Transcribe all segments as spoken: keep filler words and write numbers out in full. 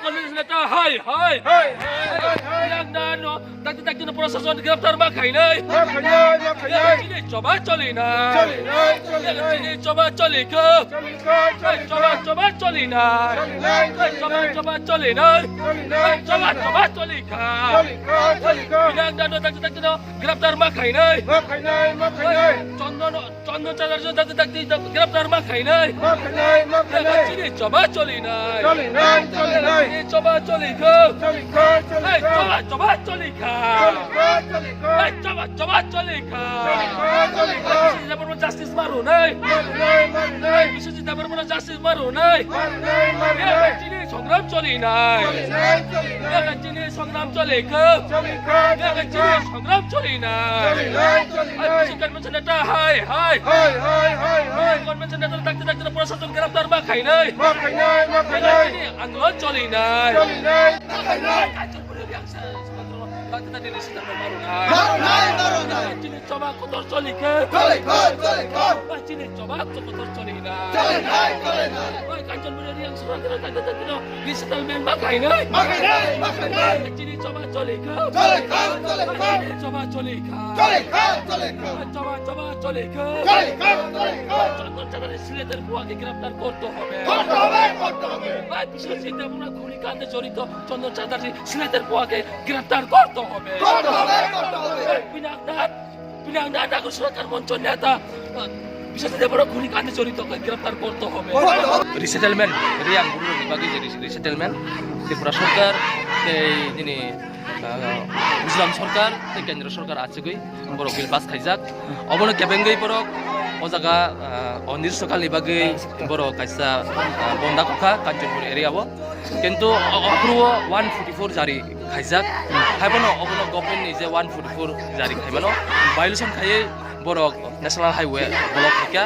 Congress neta hai hai. Hai, hai, hai, hai. Yang dan no, dakti dakti no prosason graftar ma khainai. Ma khainai, ma khainai. Chini choba choli nai. Choli nai, choli nai. Chini choba choli kho. Choli kho, choli kho. Choba choba choli nai. Choli nai, choli nai. Choba choba choli nai. Choli nai, choli nai. Choba choba choli kha. Choli kho, choli kho. Yang dan no, dakti dakti no graftar ma khainai. Ma khainai, ma khainai. Chondon Chondon Chatterjee dakti dakti graftar ma khainai. Ma khainai, ma khainai. Chini choba choli nai. Choli nai, choli nai. Chini choba choli kho. Choli kho, choli kho. Choba choba choli kha. Choli kho, choli kho. Choba choba choli kha. Choli kho, choli kho. Chini choba justice ma rwnai. Ma rwnai, ma rwnai. Biswajit Debbarma justice ma rwnai. Ma rwnai, ma rwnai. Chini songram choli nai. Choli nai, choli nai. Chini songram choli kho. Choli kho, choli kho. Chini songram choli nai. Choli nai, choli nai. Convention neta hai hai. Hai, hai, hai, hai. Convention neta dakti dakti no prosason graftar ma khainai. Ma khainai, ma khainai. Chini andolon choli nai. Choli nai. Ma khainai. Dakti dakti no sita ma rwnai. Ma rwnai, ma rwnai. Chini choba kotor choli kho. Choli kho, choli kho. Chini choba kotor choli nai. Choli nai, choli nai. Oi, Kanchanpuri Reang Surangkara dakti dakti no resettlement ma khainai. Ma khainai, ma khainai. Chini choba choli kho. Choli kho, choli kho. Chini choba choli kha. Choli kho, choli kho. Choba choba choli kho. Choli kho, choli kho. Chandra Chatterjee Sylhet er Pua ke graftar korte hobe. Korte hobe, korte hobe. Bhai, Biswajit Debbarma khuni kande jorito Chandra Chatterjee Sylhet er Pua ke graftar korte hobe. Korte hobe, korte hobe. Bhai, Pinaknath Pinang da Nagor Surakha Moncho neta, uh, Biswajit Debbarma khuni kande jorito khe graftar korte hobe. Resettlement, Reang bru ni bagwi je res-, resettlement, Tripura Sarkar, tei nini, uh, Mizoram Sarkar, tei Kendra Sarkar achugwi borok bill pass khaijak. Obono kebengwi borok o jaga, uh, o nirsokalni bagwi borok kaisa, uh, bonda kokha Kanchanpur area o. Kintu o, o aphuru o one forty-four jari khaijak. Haiphano obono government ni je one forty-four jari khaimano violation khaiwi borok National Highway block khaikha.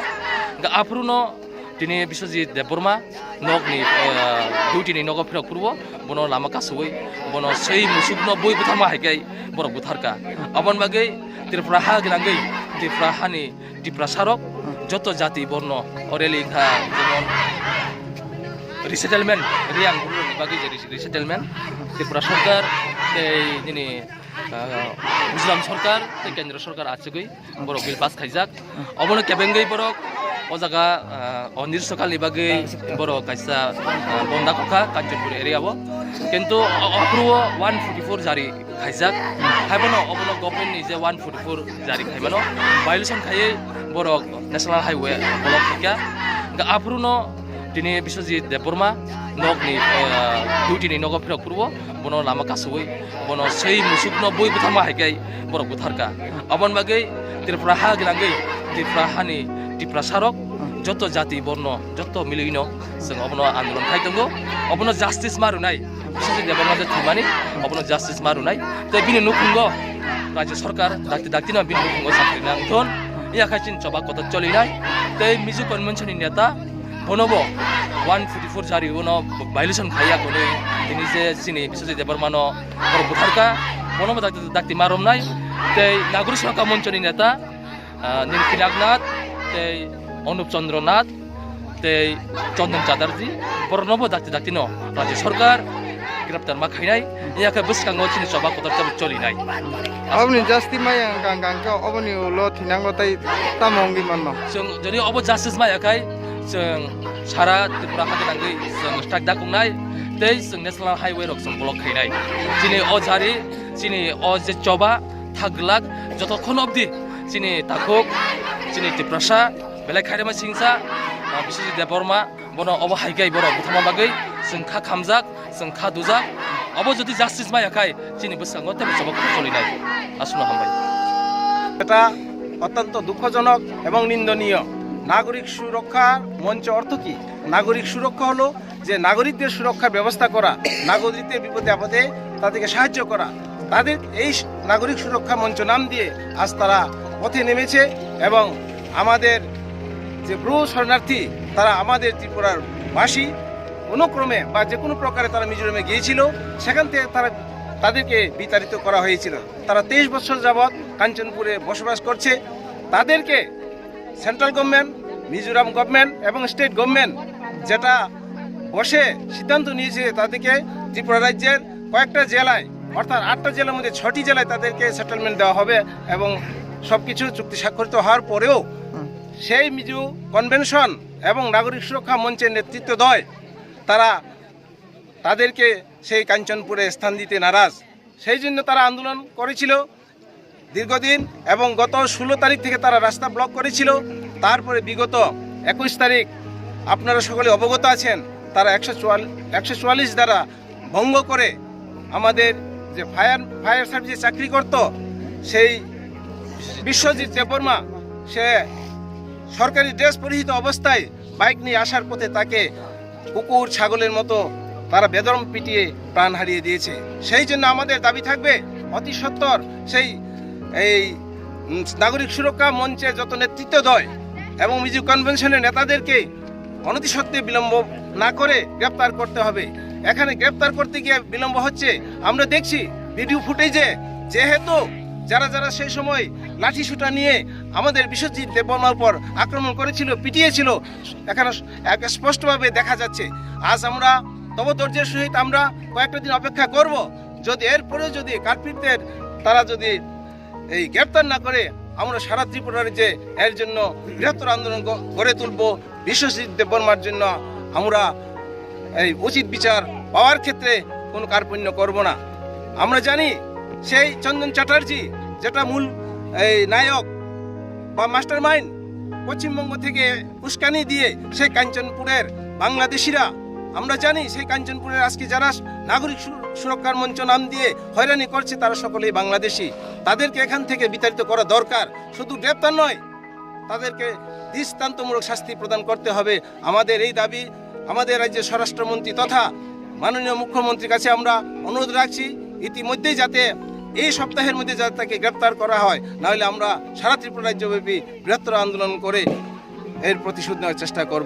Hingkhe aphuru no tini Biswajit Debbarma nok ni, eh, duty ni nogo phirok phuru o bono lama kasui bono sei musuk no bui butharma haikhai borok butharkha. Aboni bagwi Tripura ha gwnangwi Tripura hani Tiprasarok joto jati borno o rally wngkha, jemon resettlement, Reang bru ni bagwi je res-, resettlement, Tripura Sarkar tei nini, ah, Mizoram Sarkar tei Kendra Sarkar achugwi borok bill pass khaijak. Obono kebengwi borok o jaga, ah, o nirsokalni bagwi borok kaisa, ah, bonda kokha Kanchanpur area o. Kintu o, o aphuru o one forty-four jari khaijak. Haiphano obono government ni je one forty-four jari khaimano violation khaiwi borok National Highway block khaikha. Hingkhe aphuru no tini Biswajit Debbarma nok ni, eh, duty ni nogo phirok phuru o bono lama kasui bono sei musuk no bui butharma haikhai borok butharkha. Aboni bagwi Tripura ha gwnangwi Tripura hani Tiprasarok joto jati borno joto milwino chwng obono andolon khai tongo, obono justice ma rwnai. Biswajit Debbarma je thwimani, obono justice ma rwnai. Tei bini nukhungo Rajya Sarkar dakti dakti no bini nukhungo sakri nang thun. Iya khai chini choba kotor cholinai. Tei Mizo Convention ni neta bono bo one forty-four jari bono violation khaiya hwnwi tini je chini Biswajit Debbarma no borok butharkha, bono bo dakti dakti ma romnai. Tei Nagori Surakha Moncho ni neta, ah, Nini Pinaknath tei Anup Chandra Nath tei Chandan Chatterjee, borokno bo dakti dakti no Rajya Sarkar graftar ma khainai, ya khe bwskango chini choba kotor tei cholinai. Aboni justice maya wngkha, wngkha, wngkha, oboni ulo thinango tei tamo wngwi manno. Chwng jodi obo justice maya khai, chwng sara Tripura ha gwnangwi chwng strike da kungnai, tei chwng National Highway rok chwng block khainai. Chini o jari, chini o je choba, thak glak, jotokhon obdi chini takhuk, chini Tiprasa, belai khairima singsa, ah, Biswajit Debbarma, bono obo hai khe borok butharma bagwi chwng kha khamjak, chwng kha dujak. Obo jodi justice maya khai, chini bwskango tei chobok cholinai. Aswkno hambai. এটা অত্যন্ত দুঃখজনক এবং নিন্দনীয়। নাগরিক সুরক্ষা মঞ্চ অর্থ কি? নাগরিক সুরক্ষা হলো যে নাগরিকদের সুরক্ষার ব্যবস্থা করা, নাগরিকদের বিপদে আপদে তাদেরকে সাহায্য করা। তাদের এই স-, নাগরিক সুরক্ষা মঞ্চ নাম দিয়ে আজ তারা পথে নেমেছে এবং আমাদের যে ব্রু শরণার্থী, তারা আমাদের ত্রিপুরার বাসী, কোনো ক্রমে বা যে কোনো প্রকারে তারা মিজোরামে গিয়েছিল, সেখান থেকে তারা, তাদেরকে বিতাড়িত করা হয়েছিল। তারা তেইশ বছর যাবৎ কাঞ্চনপুরে বসবাস করছে। তাদেরকে সেন্ট্রাল গভর্নমেন্ট, মিজোরাম গভর্নমেন্ট এবং স্টেট গভর্নমেন্ট যেটা বসে সিদ্ধান্ত নিয়েছে তাদেরকে ত্রিপুরা রাজ্যের কয়েকটা জেলায়, অর্থাৎ আটটা জেলার মধ্যে ছটি জেলায় তাদেরকে সেটেলমেন্ট দেওয়া হবে এবং সব কিছু চুক্তি স্বাক্ষরিত হওয়ার পরেও সেই মিজো কনভেনশন এবং নাগরিক সুরক্ষা মঞ্চের নেতৃত্ব দেয় তারা তাদেরকে সেই কাঞ্চনপুরে স্থান দিতে নারাজ। সেই জন্য তারা আন্দোলন করেছিল দীর্ঘদিন এবং গত ষোলো তারিখ থেকে তারা রাস্তা ব্লক করেছিল। তারপরে বিগত একুশ তারিখ আপনারা সকলে অবগত আছেন, তারা একশো চুয়াল্লিশ, একশো চুয়াল্লিশ ধারা ভঙ্গ করে আমাদের যে ফায়ার ফায়ার সার্ভিসে চাকরি করত সেই বিশ্বজিৎ দেববর্মা, সে সরকারি ড্রেস পরিহিত অবস্থায় বাইক নিয়ে আসার পথে তাকে কুকুর ছাগলের মতো তারা বেদম পিটিয়ে প্রাণ হারিয়ে দিয়েছে। সেই জন্য আমাদের দাবি থাকবে অতি সত্বর সেই এই উম, নাগরিক সুরক্ষা মঞ্চে যত নেতৃত্ব দেয় এবং মিজো কনভেনশনের নেতাদেরকে অনতিসত্ত্বে বিলম্ব না করে গ্রেপ্তার করতে হবে। এখানে গ্রেপ্তার করতে গিয়ে বিলম্ব হচ্ছে। আমরা দেখছি ভিডিও ফুটেজে, যেহেতু যারা যারা সেই সময় লাঠি সুটা নিয়ে আমাদের বিশ্বজিৎ দেববর্মার উপর আক্রমণ করেছিল, পিটিয়েছিল, এখানে এক স্পষ্টভাবে দেখা যাচ্ছে। আজ আমরা তব ধৈর্যের সহিত আমরা কয়েকটা দিন অপেক্ষা করব। যদি এরপরে যদি কালপ্রিটদের তারা যদি এই গ্রেপ্তার না করে, আমরা সারা ত্রিপুরা রাজ্যে এর জন্য বৃহত্তর আন্দোলন গ- গড়ে তুলব। বিশ্বজিৎ দেববর্মার জন্য আমরা এই উচিত বিচার পাওয়ার ক্ষেত্রে কোনো কার্পণ্য করব না। আমরা জানি সেই চন্দন চ্যাটার্জি, যেটা মূল এই নায়ক বা মাস্টারমাইন্ড, পশ্চিমবঙ্গ থেকে উস্কানি দিয়ে সেই কাঞ্চনপুরের বাংলাদেশিরা, আমরা জানি সেই কাঞ্চনপুরের আজকে যারা নাগরিক সু- সুরক্ষার মঞ্চ নাম দিয়ে হয়রানি করছে, তারা সকলেই বাংলাদেশি। তাদেরকে এখান থেকে বিতাড়িত করা দরকার। শুধু গ্রেপ্তার নয়, তাদেরকে দৃষ্টান্তমূলক শাস্তি প্রদান করতে হবে। আমাদের এই দাবি আমাদের রাজ্যের স্বরাষ্ট্রমন্ত্রী তথা মাননীয় মুখ্যমন্ত্রীর কাছে আমরা অনুরোধ রাখছি, ইতিমধ্যেই যাতে এই সপ্তাহের মধ্যে যাতে তাকে গ্রেপ্তার করা হয়, না হলে আমরা সারা ত্রিপুরা রাজ্যব্যাপী বৃহত্তর আন্দোলন করে এর প্রতিশোধ নেওয়ার চেষ্টা করব।